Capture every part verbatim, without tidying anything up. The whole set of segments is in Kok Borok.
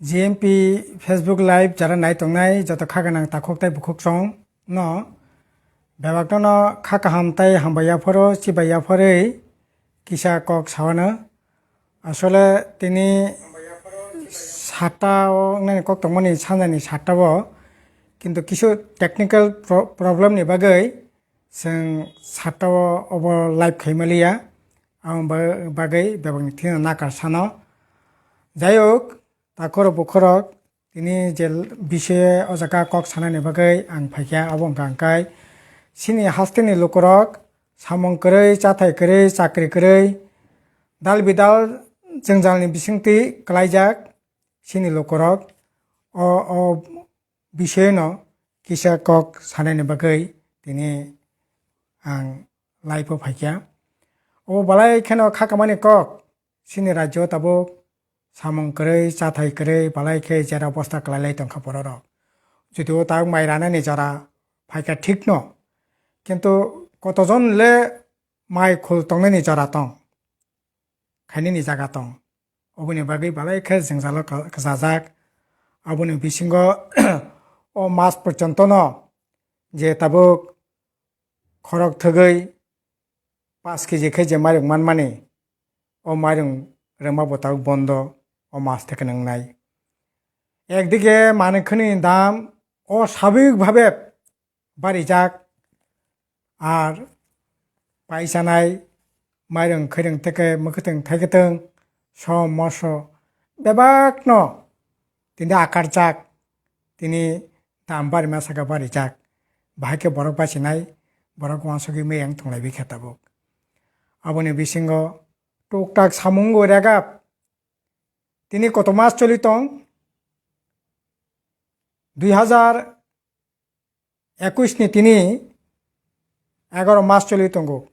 G M P Facebook Live jara nai tongnai joto kha gwnang takhuk tei bukhuk chwng no bebak no kha kaham tei hambai yapharo chibai yapharwi kisa kok sawano. Asole tini sata o wngnani kok tongmani sanjani sata o, kintu kisu technical pro-, problem ni bagwi chwng sata o obo live khaimaliya, aboni ba-, bagwi bebakni thino nakar sano. Jai hok, takhorok bukhorok, tini je bisoye o jaga kok sanani bagwi ang phaikha, abo wngkha hwnkhe chini hasteni lukurok samung kwrwi, chathai kwrwi, chakri kwrwi, dal bidal jwngjalni bisingtwi kwlaijak chini lukurok. O, o bisoyno kisa kok sanani bagwi tini ang live o phaikha. O balai kheno kha kamani kok, chini rajyo tabuk samung kwrwi, chathai kwrwi, balai khe jera bosta kwlailai tongkha bororok. Jodi o tabuk mai ranani jora phaikha thikno, kintu kotojon le mai khul tongnani jora tong, khainani jaga tong. Oboni bagwi balai khe jwngjalo ka-, kwchajak. Aboni bisingo o mas porjontono je tabuk khorok thwgwi paanch kg khe je mairung manmani, o mairung rwma bo tabuk bondo, o mas theke nwngnai. Ekdige manwi khwnini dam osabik bhabe barijak, ar paisanai mairung khairung teke mwkhwtwng thaiketwng som moso bebakno tini akarjak, tini dam barima saka barijak, bahai khe borok bachinai, borok uansugwi meyang tonglaibikha tabuk. Aboni bisingo tuktak samungo regap tini koto mas choli tong, dui hazar ekush ni tini egaroh mas choli tongo.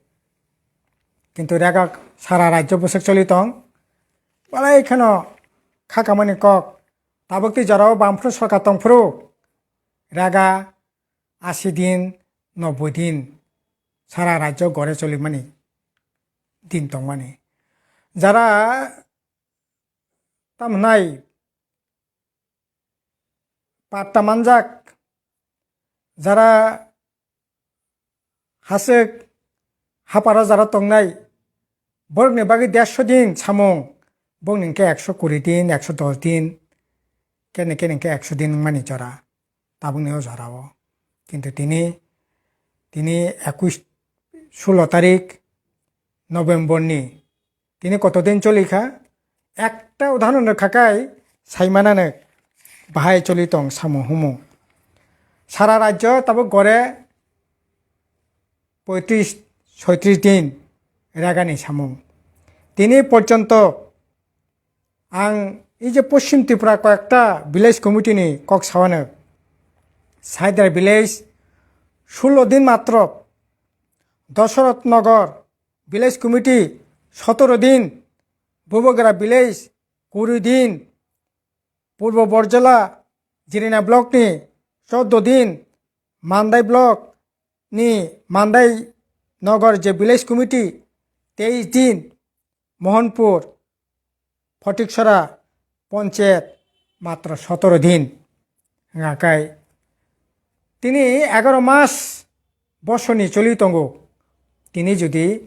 Kintu rega sara rajyo bwswk choli tong. Balai kheno kha kamani kok. Tabuk twi jorao bamphru sorkar tongphuru rega asi din, nobboi din sara rajyo gore cholimani din tongmani. Jara tamhnai patta manjak, jara haswk haparo jara tongnai, borokni bagwi dersho din samung, bokni hwnkhe ekso kuri din, ekso dos din, kene kene hwnkhe ekso din wngmani jora, tabukni o jorao. Kintu tini, tini ekush, sulo tarik November ni tini koto din choli kha? Ekta udahoron rwkha kai sai manano bahai choli tong samung humung. Sara rajyo tabuk gore poitris soitris din ragani samung. Tini porjonto ang ei je Poschim Tripura koyekta village committee ni kok sawano, Saidra village sulo din matro, Dosoroth Nagar village committee sotoro din, Bubagra village kuri din, Purbo Borjola Jirina block ni choddo din, Mandai block ni Mandai Nagar je village committee teis din, Mohanpur Photiksora ponchayat matro sotoro din. Wngkha kai tini egaroh mas bosoni choli tongo. Tini jodi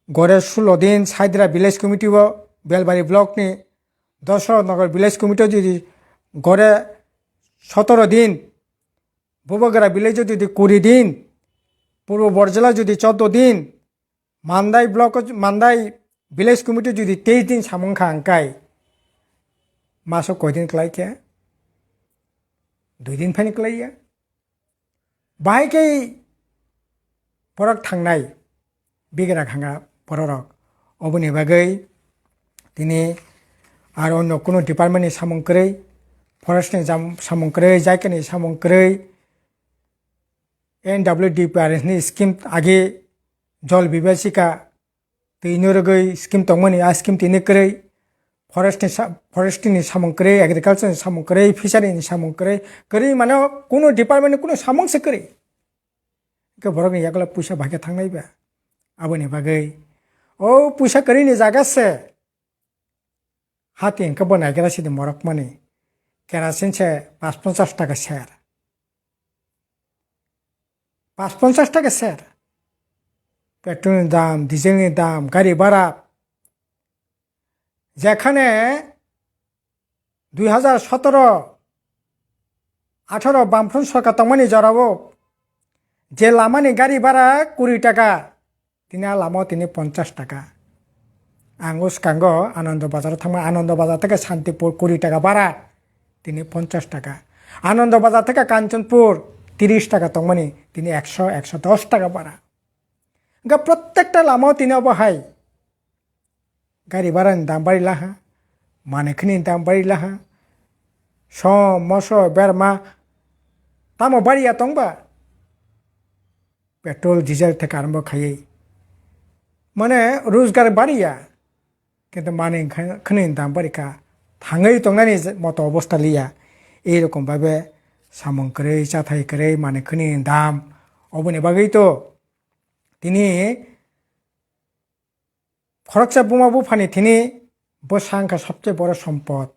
gore sulo din Saidra village committee o Belbari block ni Dosoroth Nagar village committee o jodi gore sotoro din, Bubagra village o jodi kuri din, Purbo Borjola jodi choddo din, Mandai block o, Mandai village committee jodi teis din samung kha hwnkhe, maso koi din kwlai khe? Dui din phani kwlai ya. Bahai khe borok thangnai bigra khanga bororok. Oboni bagwi tini aro onno kuno department ni samung kwrwi, forest ni jam-, samung kwrwi, jaikani samung kwrwi, N W D P R S ni scheme age jol bibachika twi no rwgwi scheme tongmani, a scheme tini kwrwi, forest ni sa-, forest ni samung kwrwi, agriculture ni samung kwrwi, fishery ni samung kwrwi, kwrwi mano kuno department ni kuno samung se kwrwi. Hwnkhe borok ni yagulo puisa bahai khe thangnai ba. Aboni bagwi o puisa kwrwi ni jaga se Hati hwnkhe bo naigra sidi morok mani. Kerosene se pas ponchas taka ser. Pas ponchas taka ser. Petrol ni dam, diesel ni dam, gari bhara. Jekhane dui hazar sotoro, atharo Bamfront sorkar tongmani jorao je lamani gari bhara kuri taka, tini a lamao tini ponchas taka. Ang o swkango Anando Bazar o thangma, Anando Bazar theke Santipur kuri taka bhara, tini ponchas taka. Anando Bazar theke Kanchanpur tris taka tongmani, tini ekso, ekso dos taka bhara. Hwnkhe protekta lamao tini obo hai gari bhara ni dam bari laha, manwi khini dam bari laha, som, moso, berma, tamo bari ya tongba? Petrol, diesel theke arombo khaiwi. Mane, rojgar bari ya, kintu manwi kha-, khini dam bari kha, thangwi tongnani moto obosta liya. Ei rokom babe samung kwrwi, chathai kwrwi, manwi khini dam, oboni bagwi to tini khoroksa buma buphani thini bwsa wngkha sobse boro sompot.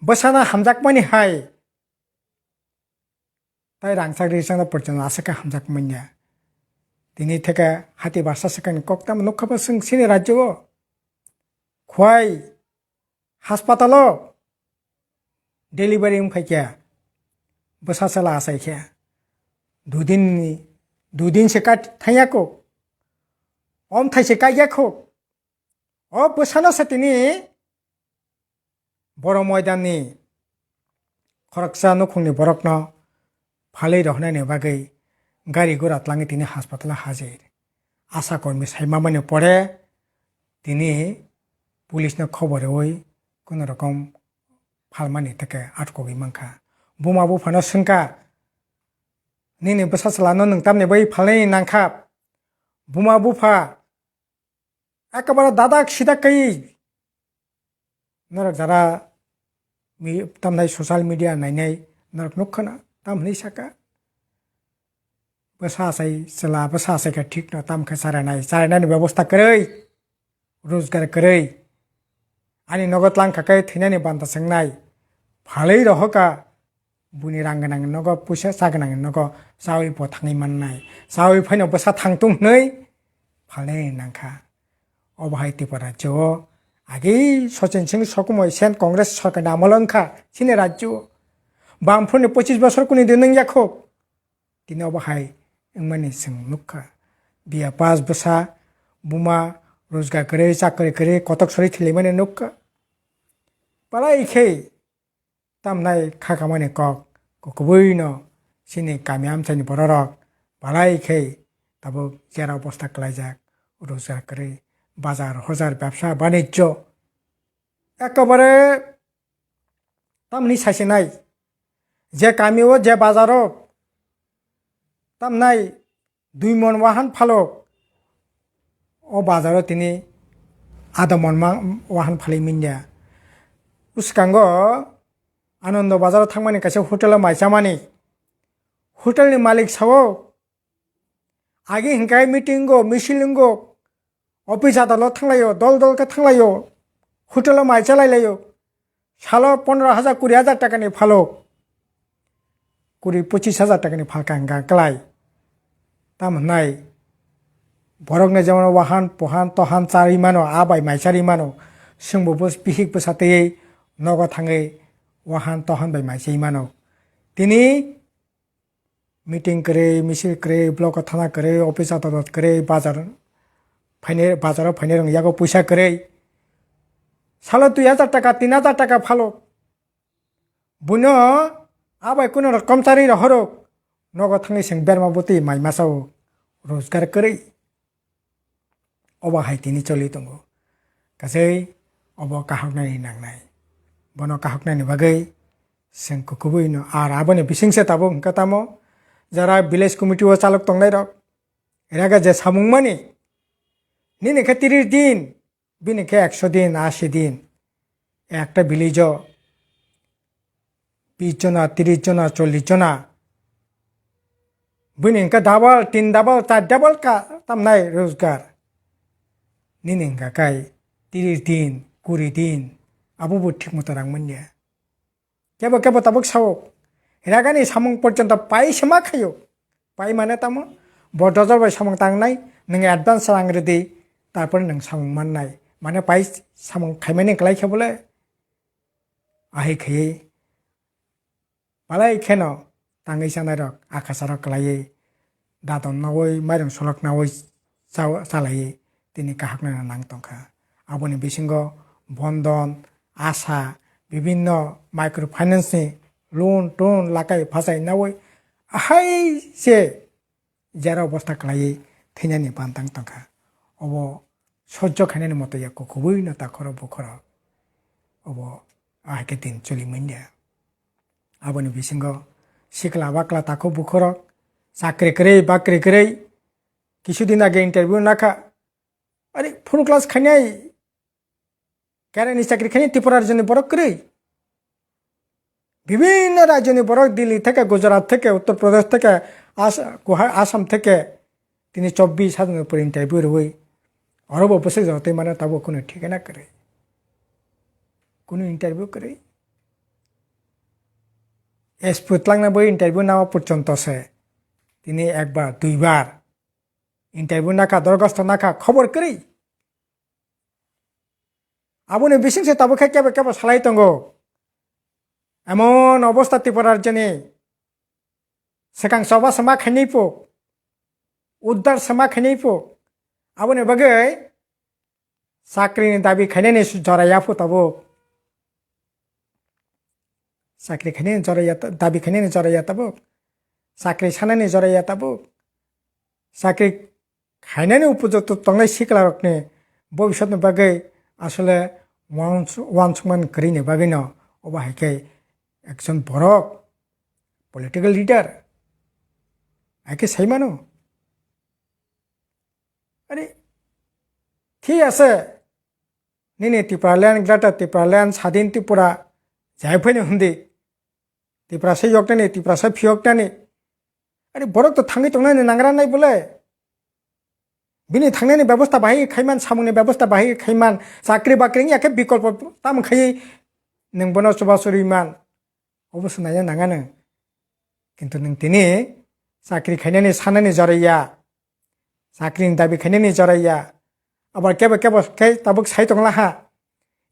Bwsano hamjakmani hai tai rangchak rijak no porjano aswk khe hamjak manya. Tini theke hati barsa swkangni kok tamo nukha bo chwng chini rajyo o. Khwai haspatalo delivery wngphai khe bwsa chwla achai khe dudin ni, dudin se kat thangya kho, omthai se kaiya kho. O bwsano se tini Boro Moidanni khoroksa nukhungni borokno phalwi rohornani bagwi gari gura tlangwi tini haspatalo hajir. Asha kormi saimamani pore tini police no khobor rwui kunurokom phalmani theke atkogwi mankha. Buma buphano swngkha, "Nini bwsa chwlano nwng tamni bai phalnani nangkha?" Buma bupha ekebare dadak sidak kai norok jara mi-, tamnai social media nainai norok nukha na tam hinwi saka. Bwsa achai chwla, bwsa achai khe thik no tam khe charanai, charanani bebosta kwrwi, rojgar kwrwi. Ani nogo tlang kha khe thwinani banta swngnai, phalwi rohorkha. Buini rang gwnang nogo, puisa cha gwnang nogo chawi bo thangwi mannai. Chawi phaino bwsa thangtung hwnwi phalnai nangkha. Obo hai Tripura rajyo o agi Sachin Singh sokomoi sen Congress sorkarni amolo wngkha chini rajyo o. Bamfront ni pochis bosor kuni din wngya kho. Tini obo hai wngmani chwng nukha. Biya pas bwsa, buma, rojgar kwrwi, chakri kwrwi, kotok sori thilaimani nukha. Palai khe tamnai kha kamani kok, kubui no chini kami amchaini bororok palai khe tabuk jera obosta kwlaijak, rojgar kwrwi, bazar hojar, bebsa banijjo ekebare tamni saisinai, je kami o, je bazar o tamnai dui mon wahan phalok, o bazar o tini adha mon ma-, wahan phalwi manya. Bwskango Anando Bazar o thangmani kaisa hotel o mai chamani. Hotel ni malik sao, "Agi hwnkhe meeting o, misil wngo, office adalo thanglaio, dol dol khe thanglaio, hotel o mai chalai laio, salo pondro hajar, kuri hajar takani phalok, kuri pochis hajar takani phalka hwnkha klai." Tam hwnai borokno jemon wahan, pohan, tohan charwi mano, a bai mai charwi mano, chwngbo bus-, bihik bwsa twiwi nogo thangwi wahan, tohan bai mai chai mano. Tini meeting kwrwi, misil kwrwi, block o thana kwrwi, office adalat kwrwi, bazar phainai, bazar o phainai rok yago puisa kwrwi. Salo dui hajar taka, tin hajar taka phalo. Buino a bai kuno rok komchari rohoro, nogo thangwi chwng berma bwtwi mai masa o, rojgar kwrwi. Obo hai tini choli tongo. Kaisai obo kahoknani nangnai. Bono kahoknani bagwi chwng kukubuino ar aboni bisingse tabuk hwnkhe tamo jara village committee o chalok tongnairok, raga je samung mani, nini khe tris din, bini khe ekso din, ashi din. Ekta village o bis jona, tris jona, chollis jona. Bini hwnkhe double, tin double, char double ka tamnai rojgar. Nini hwnkha khai tris din, kuri din, Abo bo thik mota rang manya. Kebo kebo tabuk sao, ragani samung porjonto pai se ma khaio. Pai mane tamo, bo dojor bai samung tangnai, nwng advance rang rwdi, tarpore nwng samung mannai. Mane pai samung khaimani kwlai khe bole, ahai khaiwi. Balai kheno tangwi chanai rok, akha charok kwlaiwi, dadon nawi, mairung solok nawi cha-, chalaiwi tini kahaknai nang tongkha. Aboni bisingo Bandhan, Asha, bibinno microfinance ni loan ton lakai phasai nawi ahai se jera obostha kwlaiwi thwinani bantang tongkha. Obo sojjo khainani moto ya kukubuino takhoro bukhoro. Obo ahai khe din choli manya. Aboni bisingo sikla bakla takhuk bukhorok chakri kwrwi bakri kwrwi kisu din age interview nakha. Ari phuru class khainai, kerani chakri khainai Tripura rajyoni borok kwrwi. Bibhinno rajyoni borok Delhi theke, Gujarat theke, Uttar Pradesh theke, As-, Guha-, Assam theke tini chobbish hajar pore interview rwui oro bo bwswk jotoi mano tabo kunu thikana kwrwi. Kunu interview kwrwi. S P twlangna bo interview nawa porjonto se tini ekbar, duibar interview nakha, dorgosto nakha, khobor kwrwi. Aboni bising se tabuk khe kebo kebo salai tongo. Emon obostha Tripura rajyoni swkang choba se ma khainai pho, uddar se ma khainai pho. Aboni bagwi chakrini dabi khainani jora ya pho tabuk. Chakri khainani jora ya ta-, dabi khainani jora ya tabuk. Chakri sanani jora ya tabuk. Chakri khainani upojukto tongnai siklarokni bobiswtni bagwi asole uans-, uansukmani kwrwini bagwino obo hai khe ekjon borok political leader hai khe sai mano. Are, thik ase, nini Tipraland, Greater Tipraland, Sadin Tripura, jai phai ni hwn di. Tiprasa yoknani, Tiprasa phiyoknani. Ani borok to thangwi tongnani nangra nai bole. Bini thangnani bebosta bahai khaiman, samungni bebosta bahai khaiman, chakri bakri wngya khe bikolpo tam khaiwi nwng bono chubachu rwi man. Obo se naiya nangano. Kintu nwng tini chakri khainani sanani joraiya. Chakrini dabi khainani joraiya. Abo kebo kebo khe tabuk sai tongla ha.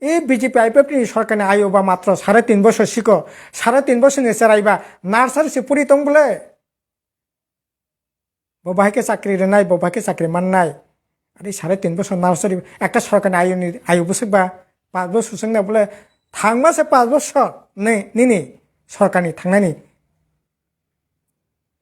E B J P I P F T ni sorkarni ayo ba matro sare tin bosor siko, sare tin bosorni cherai ba nursery se puri tong bole. Bo bahai khe chakri rwnai, bo bahai khe chakri mannai. Ari sare tin bosor nursery, ekta sorkarni ayoni ayo bwswk ba, panch bosor swngna bole thangma se panch bosor ni, nini sorkarni thangnani.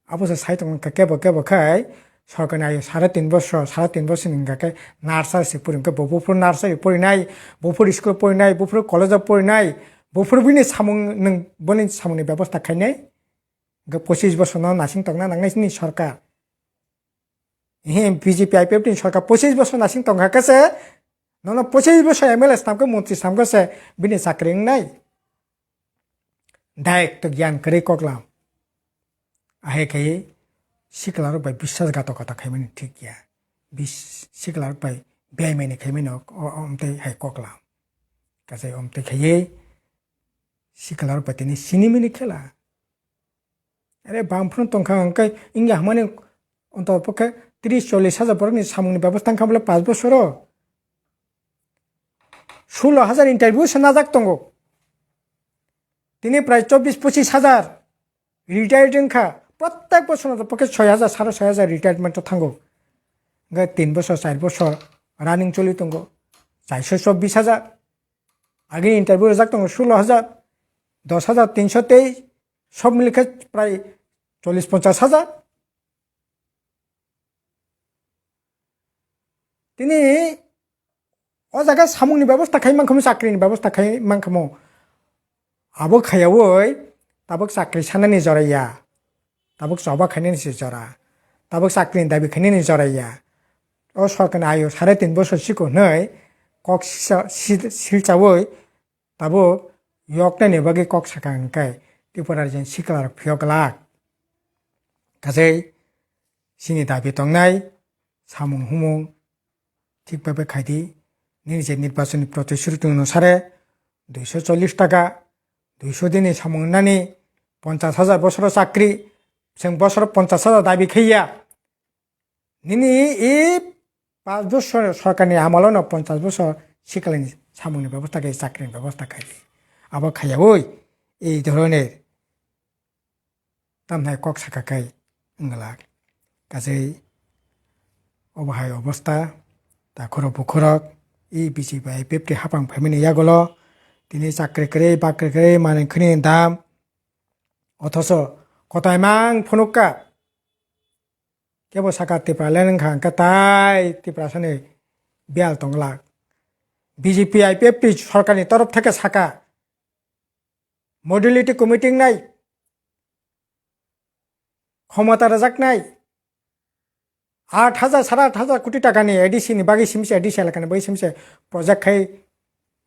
Abo se sai tongkha kebo kebo khai sorkarni ayo sare tin bosor, sare tin bosor ni hwnka khe nursery se puri hwnka bo buphuru nursery purinai, buphuru school purinai, buphuru college o purinai, buphuru bini samung nwng boni samungni bebosta khainai, hwnka pochis bosor no nasing tongna nangnai sini sorkar. He B J P I P F T ni sorkar pochis bosor nasing tongkha khe se, nono pochis bosor M L A samkhe, montri samkhe se bini chakri wngnai. Direct to giyan kwrwi koklam. Ahe khai siklarok bai biswasghatokota khaimani thik ya. Bis-, siklarok bai biyai mani khaimani ok-, o-, omtwi hai koklam. Kachai omtwi khaiwi siklarok bai tini sinimani khela. Are bang phano tongkha hwnkhe wngya hwnmani onto pokhe tris chollish hajar borokni samungni bebosta wngkha bole panch bosoro. Sullo hajar interview se najak tongo. Tini prai chobbish pochis hajar retired wngkha. Prottek bosor no pokhe soi hajar, sare soi hajar retirement o thango. Hwnkhe tin bosor, char bosor running choli tongo. Chairso chobbish hajar. Agini interview rwjak tongo sullo hajar, dos hajar tinso tei sob mili khe prai chollish ponchash hajar. Tini o jaga samungni bebosta khai mankhamu, chakrini bebosta khai mankhamu. Abo khaiyaui tabuk chakri sanani joraiya. Tabuk choba khainani se jora. Tabuk chakrini dabi khainani joraiya. O sorkarni ayo sare tin bosor siko hwnwi kok sisa-, si-, silchaui tabuk yoknani bagwi kok sakha hwnkhe Tripura rajyoni siklarok phiyok glak. Kachai chini dabi tongnai samung humung thik bai bai khaidi. Nini je nirbachonni protishruti onusare duiso chollish taka, duiso dini samung nani, ponchas hajar bosoro chakri, chwng bosoro ponchas hajar dabi khaiya. Nini e paanch bosor sorkarni amalono ponchas bosor sikalini samungni bebosta khai, chakrini bebosta khai. Abo khaiyaui ei dhoroner tamnai kok saka khai wngwlak. Kajei obo hai obosta, takhorok bukhorok, e B J P I P F T hapang phaimani yagulo tini chakri kwrwi, bakri kwrwi, manwi khwnini dam, othoso kotai mang phunukka. Kebo saka Tipraland wngkha hwnkhe tai Tiprasani biyal tonglak. B J P I P F T sorkarni torof theke saka modality committee wngnai, khomota rwjaknai, aat hajar, sare aat hajar koti takani A D C ni bagwi simse, A D C elakani bagwi simse project khai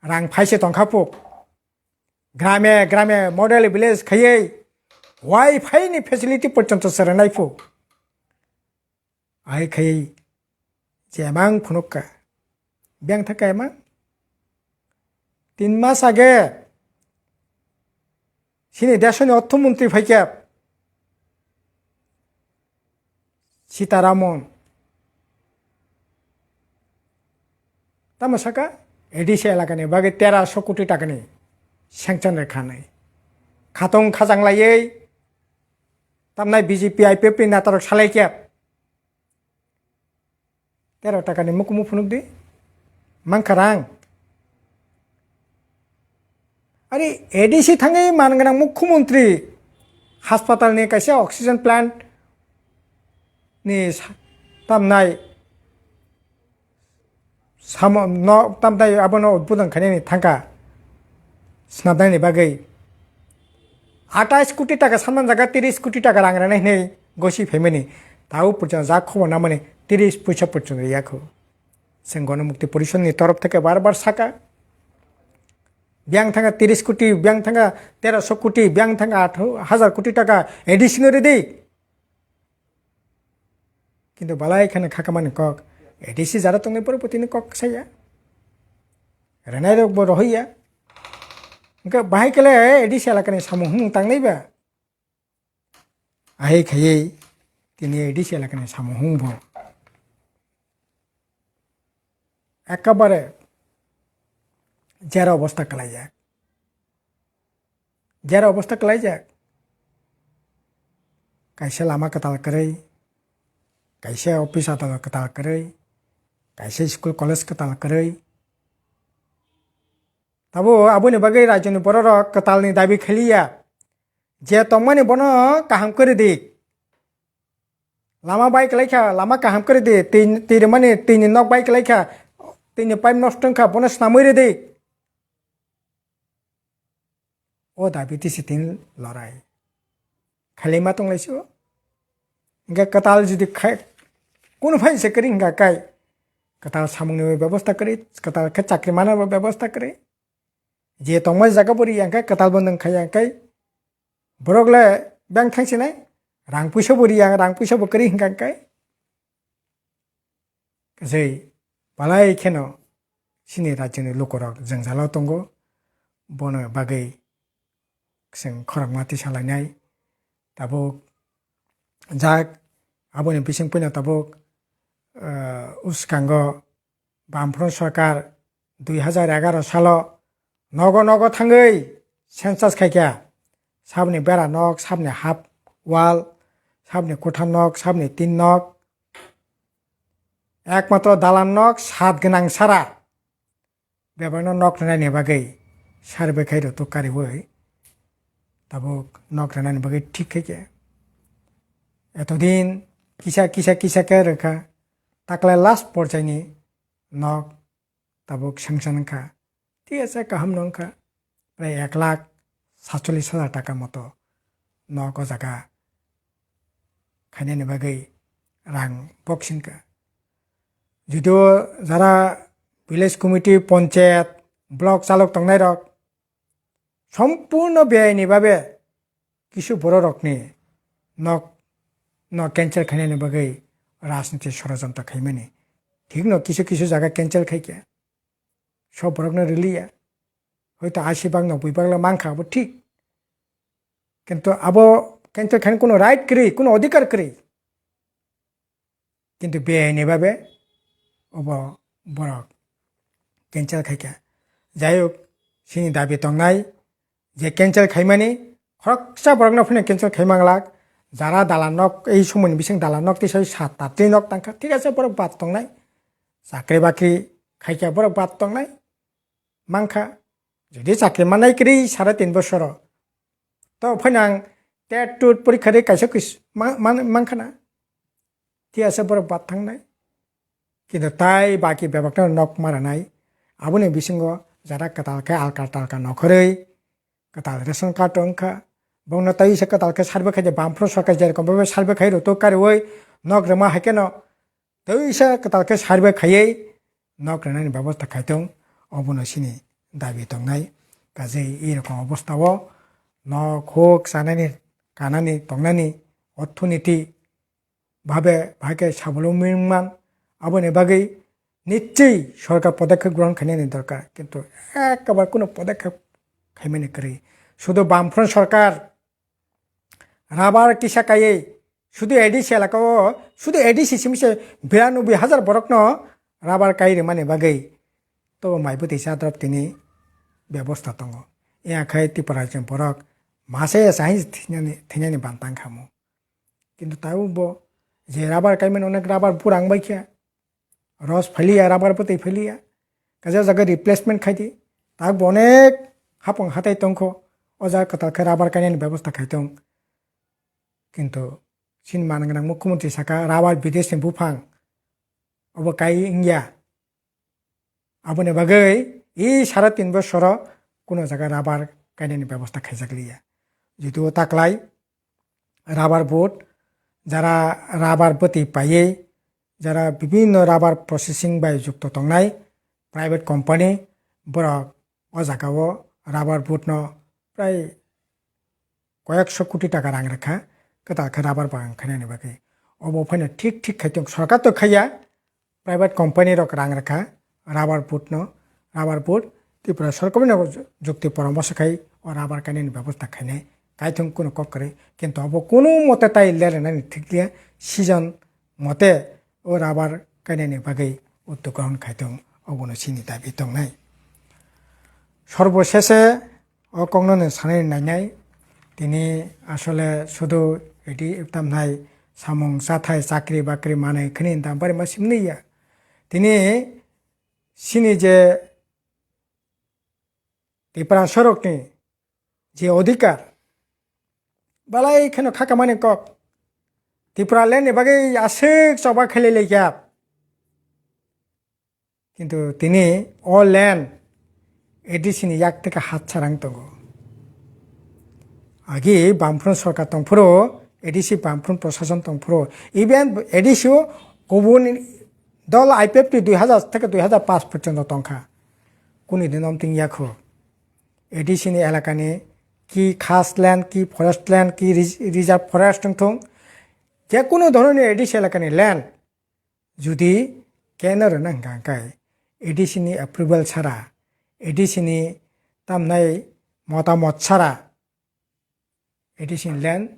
rang phaise tongkha phu. Grame grame model village khaiwi Wi-Fi ni facility porjonto se rwnai phu. Ai khai je emang phunukka. Biyang thaka emang. Tin mas age sini desoni orthomontri phaikha Sitaramon. Tamo saka A D C elakani bagwi teraso koti takani sanction rwkha hinwi. Khatong khajang laiwi tamnai B J P I P F ni natarok salaikha. Tero takani mukumu phunukdi. Mankha rang. Ari A D C thangwi man gwnang mukhyamantri haspatal ni kaisa oxygen plant ni sa-, tamnai samo no tamnai abono udbodon khainani thangkha swnamnani bagwi. Atais koti taka sanman jaga tiris koti taka rang rwnai hinwi gosi phaimani. Tao purchang jak khobor namani tiris puisa purchang riyakho. Chwng Ganamukti Porishod ni torof theke bar bar saka. Biyang thanga tiris koti, biyang thanga teraso koti, biyang thanga atharo hajar koti taka A D C no ridi. Kintu balai kheno khakamani kok A D C jara tongnai pore bo tini kok saya. Rwnai rok bo rohorya. Hwnkhe bahai kele A D C elakani samung hwnwi tangnai ba. Ahai khaiwi tini A D C elakani samung hwnwi bo ekabare jera obosta kwlaijak. Jera obosta kwlaijak. Kaisa lama kwtal kwrwi, kaisa office adalat kwtal kwrwi, kaisa school college kwtal kwrwi. Tabo aboni bagwi rajyoni bororok kwtalni dabi khailiya. Je tongmani bono kaham kwrwi di. Lama bai kwlaikha, lama kaham kwrwi di. Twi, twi rwmani, twini nok bai kwlaikha, twini pipe nosto wngkha, bono swnamwi rwdi. O dabi tisi tin lorai. Khailai ma tong lai si o. Hingke kwtal jodi khai, kunu phai se kwrwi hingka kai. Kwtal samungni bo bebosta kwrwi, kwtal khe chakri mana bo bebosta kwrwi. Je tongmani jaga bo ri yang khe kwtal bo nwng khai yang kai. Borok le beng thang sinai, rang puisa bo ri yang, rang puisa bo kwrwi hingka kai. Jei balai kheno chini rajyoni lukurok jwngjalo tongo, bono bagwi chwng khorokma tisa lainai. Tabuk jak aboni bising puino tabuk, ah, uskango Bamfront sorkar dui hajar egaroh salo nogo nogo thangwi census khaikha. Sabni bera nok, sabni half wall, sabni kwthar nok, sabni tin nok. Ekmatro dalan nok sat gwnang sara. Bebakno nok rwnani bagwi survey khai rw tok kariwi. Tabuk nok rwnani bagwi thik khaikhe. Etodin kisa, kisa, kisa khe rwkha. Takle last porjaini nok tabuk sanction wngkha. Thik ase, kaham no wngkha. Prai ek lakh satchollish hajar taka moto nok o jaga khainani bagwi rang boksing kha. Judio jara village committee, ponchayat, block chalok tongnai rok sompurno beaini babe kisu borok rokni nok no cancel khainani bagwi rajniti sorojontro khaimani. Thikno kisu kisu jaga cancel khaikhe. Sob borokno riliya. Hoito asi bak noboi bak le mankha, abo thik. Kintu abo cancel khaina kuno right kwrwi, kuno odhikar kwrwi. Kintu beaini babe obo borok cancel khaikha. Jai hok, chini dabi tongnai je cancel khaimani, khoroksa borokno phano cancel khaimanglak. Jara dalan nok, ei somoini bising dalan nok tisai sat tat twi nok tangkha, thik ase, borok bad tongnai. Chakri bakri khaikha, borok bad tongnai. Mankha, jodi chakri manai kwrwi sare tin bosoro, to phano ang tet tut porikha de kaisa kis-, ma-, man-, mankha na. Thik ase, borok bad thangnai. Kintu tai baki bebakno nok maranai. Aboni bisingo jara kwtal khe alka talka nokhorwi, kwtal ration card wngkha. Bongno tai se kwtal khe survey khaijak, Bamfront sarkar jerokom bhabe survey khai rwtwi kariui nok rwma hai kheno tei se kwtal khe survey khaiwi nok rwnani bebosta khaitong, obono chini dabi tongnai. Kaje ei rokom obostao nok huk chanani, kanani, tongnani, orthoniti babe bahai khe sabolombi wngman, aboni bagwi nichchoi sorkar podokkhep grohon khainani dorkar, kintu ekbar kuno podokkhep khaimani kwrwi. Sudu Bamfront sorkar rabar kisa kaiwi sudu A D C elaka o, sudu A D C simi se biranoboi hajar borokno rabar kai rwmani bagwi to mai bwtwi cha drop tini bebosta tongo. Iya khai Tripura rajyoni borok masa ya sahi thwinani, thwinani bantang khamu. Kintu tabuk bo je rabar kaimani onek rabar burang bai khe. Ros phaliya, rabar bwtwi phaliya. Kaisa jaga replacement khaidi. Tak bo onek hapung hatai tongkho. O jaga kwtal khe rabar kainani bebosta khaitong. Kintu chini man gwnang mukhyamantri saka rabar bideshni buphang. Obo kai wngya. Aboni bagwi i sara tin bosoro kuno jaga rabar kainani bebosta khaijakliya. Jitu o taklai rabar board, jara rabar bwtwi paiwi, jara bibinno rabar processing bai jukto tongnai private company, borok o jaga o rabar board no prai koyekso koti taka rang rwkha, kwtal khe rabar bagan khainani bagwi. Obo phano thik thik khai tong, sorkar to khaiya, private company rok rang rwkha, rabar board no, rabar board Tripura sorkar no jukti poramorso khai o rabar kainani bebosta khainai, kaithung kuno kok kwrwi, kintu obo kuno mote tai lerwnani thikliya, season mote o rabar kainani bagwi uddog grohon khaitong, obono chini dabi tongnai. Sorbo sese o kokno no sanai nainai, tini asole sudu edi tamnai samung chathai chakri bakri manai khini dam bari ma simni ya. Tini chini je Tipra sorokni je odhikar, balai kheno khakamani kok. Tipraland ni bagwi aswk choba khailai laikha. Kintu tini o land A D C ni yak teka hat sarang tongo. Agi Bamfront sorkar tongphuru, A D C Bamfront prosason tongphuru, even A D C o kubun dol I P F T dui hajar theke dui hajar paanch porjonto tongkha. Kuni din om ting yakho. A D C ni elakani ki khas land, ki forest land, ki res-, reserve forest wngthung, je kunu dhoronni A D C elakani land judi keno rwna hwnkha hwnkhe A D C ni approval sara, A D C ni tamnai motamot sara, A D C ni land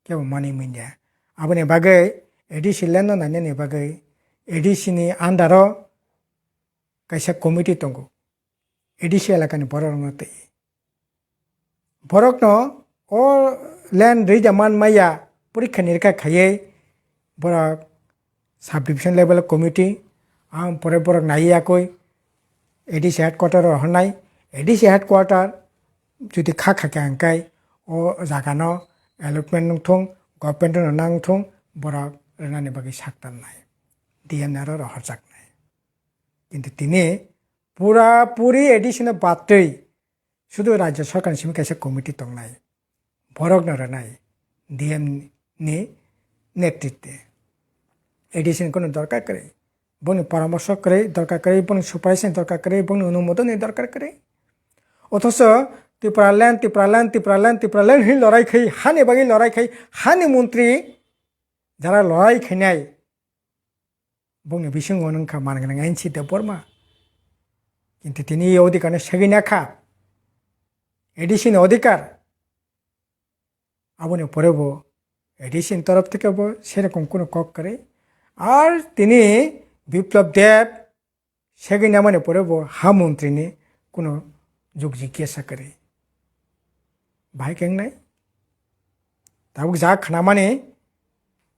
kebo manwi manya. Aboni bagwi A D C land no nainani bagwi A D C ni under o kaisa committee tongo. A D C elakani borok rokno twi. Borokno o land rija man maya porikha nirikha khaiwi borok subdivision level committee, ang pore borok nai yakwi A D C headquarter o honai, A D C headquarter jodi kha kha khe ang kai o jaga no allotment nung thung, government no nang thung, borok rwnani bagwi sak tan nai, D M ni aro rohor jak nai. Kintu tini pura puri A D C no batwi sudu rajya sarkar ni simi kaisa committee tongnai, borok no rwnai D M ni netritwe. A D C ni kono dorkar kwrwi, boni poramorso kwrwi dorkar kwrwi, boni supervision dorkar kwrwi, boni onumodon ni dorkar kwrwi. Othocho Tipraland, Tipraland, Tipraland, Tipraland hin lorai khai, hani bagwi lorai khai, hani montri jara lorai khainai, bongni bisingo wngkha man gwnang N C Debbarma. Kintu tini o odhikar no segwi nakha. A D C ni odhikar. Aboni pore bo A D C ni torof theke bo serokom kuno kok kwrwi. Ar tini Biplab Deb segwi namani pore bo ha montri ni kuno jukjikya sa kwrwi. Bahai khe wngnai. Tabuk ja khnamani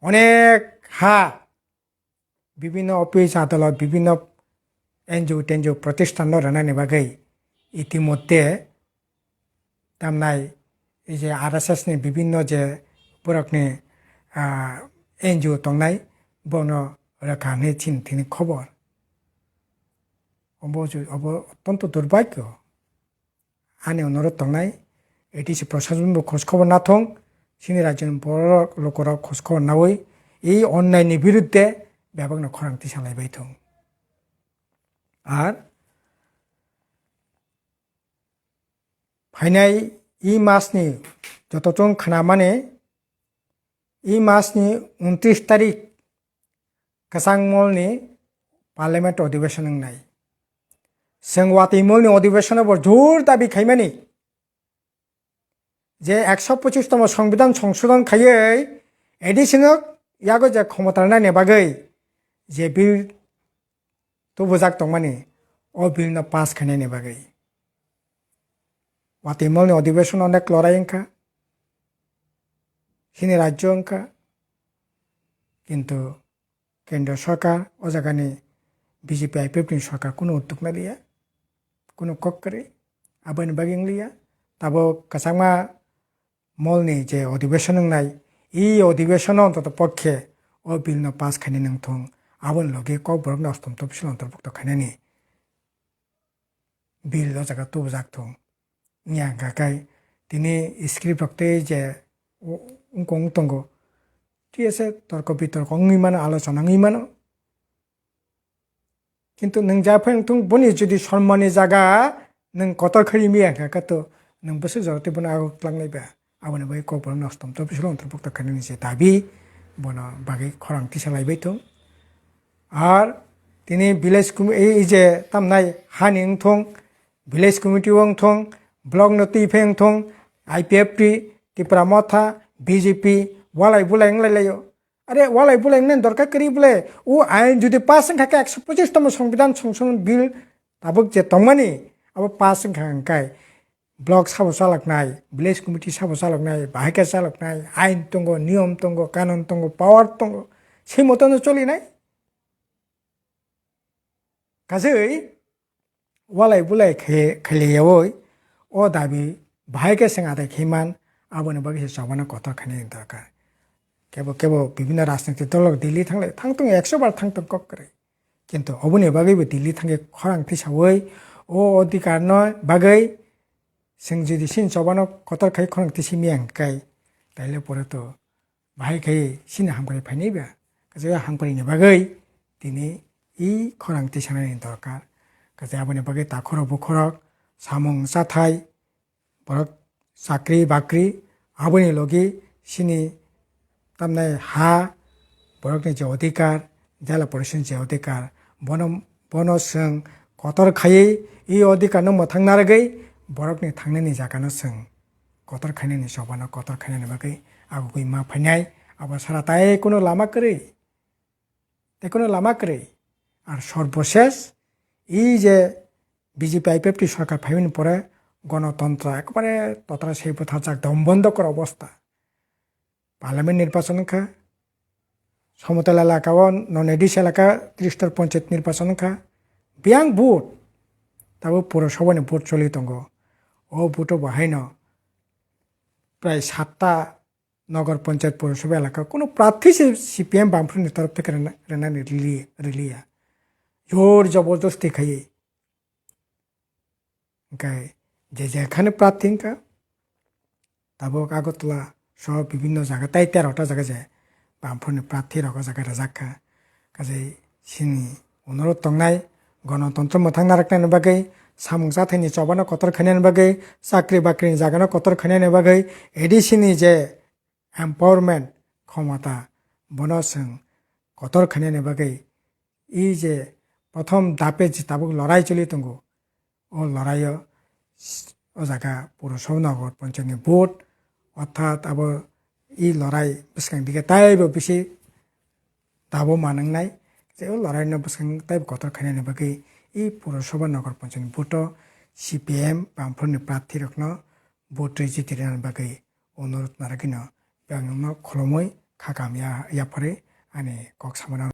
onek ha bibhinno office, adalot, bibhinno N G O tenjiyo protisthanno rwnani bagwi itimodhye tamnai, ei je R S S ni bibhinno je borokni, ah, N G O tongnai, bono rwkha hwnwi chini thini khobor. Obo je, obo ottonto durbhagyo. Ani onurodh tongnai, A D C proshason bo khoj khobor nathung, chini rajyoni borok lukurok khoj khobor naui, ei onnai ni biruddhe bebakno khorang tisa laibai thung. Ar phainai ei masni jotochung khnamani, ei masni untris tarik kwchangmolni parliament odhibeshon wngnai. Chwng watwi molni odhibeshono bo jor dabi khaimani je ekso pochis tomo songbidan songsodon khaiwi A D C no yago je khomota rwnani bagwi je bill tubujak tongmani, o bill no pass khainani bagwi. Watwi molni odhibeshon onek lorai wngkha, chini rajyo wngkha, kintu kendro sorkar, o jagani B J P I P F ni sorkar kunu udduk naliya, kunu kok kwrwi, aboni bagwi wngliya. Tabuk kwchangma molni je odhibeshon wngnai, ei odhibeshono ontoto pokkhe o bill no pass khainani wngthung, aboni logi Kokborokni ostom topisil ontorbukto khainani bill o jaga tubujak thung. Wngya hwnkha khe tini script rok tei je wngkong wng tongo, thik ase, torko bitorko wngwi mano, alochona wngwi mano. Kintu nwng ja phai wngthung, boni jodi sonmani jaga nwng kotor khe rimiya hwnkha khe to nwng bwswk jora tei bono ago twlangnai ba? Aboni bagwi Kokborok nostom topisil ontorbukto khainani se dabi, bono bagwi khorang tisa laibai thung. Ar tini village commi-, ei, ei je tamnai hani wngthung, village committee o wngthung, block no twi phai wngthung, I P F T, Tipra Motha, B J P, walai bulai wnglai laio. Are walai bulai wngnani dorkar kwrwi bole, o ain jodi pass wngkha khe ekso pochis tomo songbidan songsodon bill tabuk je tongmani, abo pass wngkha hwnkhe block sabo chaloknai, village committee sabo chaloknai, bahai khe chaloknai, ain tongo, niyom tongo, kanon tongo, power tongo, sei motono cholinai. Kajei walai bulai khe-, khailayaui o dabi bahai khe chwng adai khe man, aboni bagwi se chobano kotor khainani dorkar. Kebo kebo bibhinno rajnitik dol rok Delhi thanglai, thangtong ekso bar thangtong kok kwrwi. Kintu oboni bagwibo Delhi thangwi khorang tisaui o odhikarno bagwi chwng jodi chini chobano kotor khai khorang tisi miya hwnkhe, taile pore to bahai khai chini hamkrai phainai ba. Kaisa hamkraini bagwi tini i khorang tisanani dorkar. Kaisa aboni bagwi takhorok bukhorok, samung chathai, borok chakri bakri, aboni logi chini tamnai ha, borokni je odhikar, jela porishoni je odhikar, bono, bono chwng kotor khaiwi i odhikarno mwthang narwgwi borokni thangnani jagano chwng kotor khainani, chobano kotor khainani bagwi agugwi ma phainai, abo sara tai kuno lama kwrwi, tai kuno lama kwrwi. Ar sorbosesh i je B J P I P F T sorkar phaimani pore gonotontro ekbare totra sei bwtharjak, dom bondo kor obostha. Parliament nirbachon wngkha, Somotal elaka o, non A D C elaka, Tristor ponchayat nirbachon wngkha, biyang vote, tabuk Purasabha ni vote choli tongo. O vote o bo haino prai satta Nogor Ponchayat Purasabha elaka kunu prarthi se C P M Bamfront ni torof theke rwna-, rwnani rili-, riliya. Jor jobordosti khaiwi. Hwnkhe je je khani prarthi wngkha, tabuk Agartala soho bibhinno jaga tai tero ta jaga je Bamfront ni prarthi rok o jaga rwjak kha. Kaje chini onurodh tongnai, gonotontro mwthang narwknani bagwi, samung chathaini chobano kotor khainani bagwi, chakri bakrini jagano kotor khainani bagwi, A D C ni je empowerment, khomota, bono chwng kotor khainani bagwi, i je prothom dape je tabuk lorai choli tongo, o loraio o jaga Purushoba Nagar Panchayat ni vote, orthat abo i lorai bwskang dige taibo bisi dabo manangnai. Je o lorai no bwskang taibo kotor khainani bagwi i Purushoba Nagar Panchayat ni vote o C P M Bamfront ni prarthi rokno vote rwi jiti rwna bagwi onurodh narwgwino bangno khulumui khakam ya, yapharwi ani kok samano.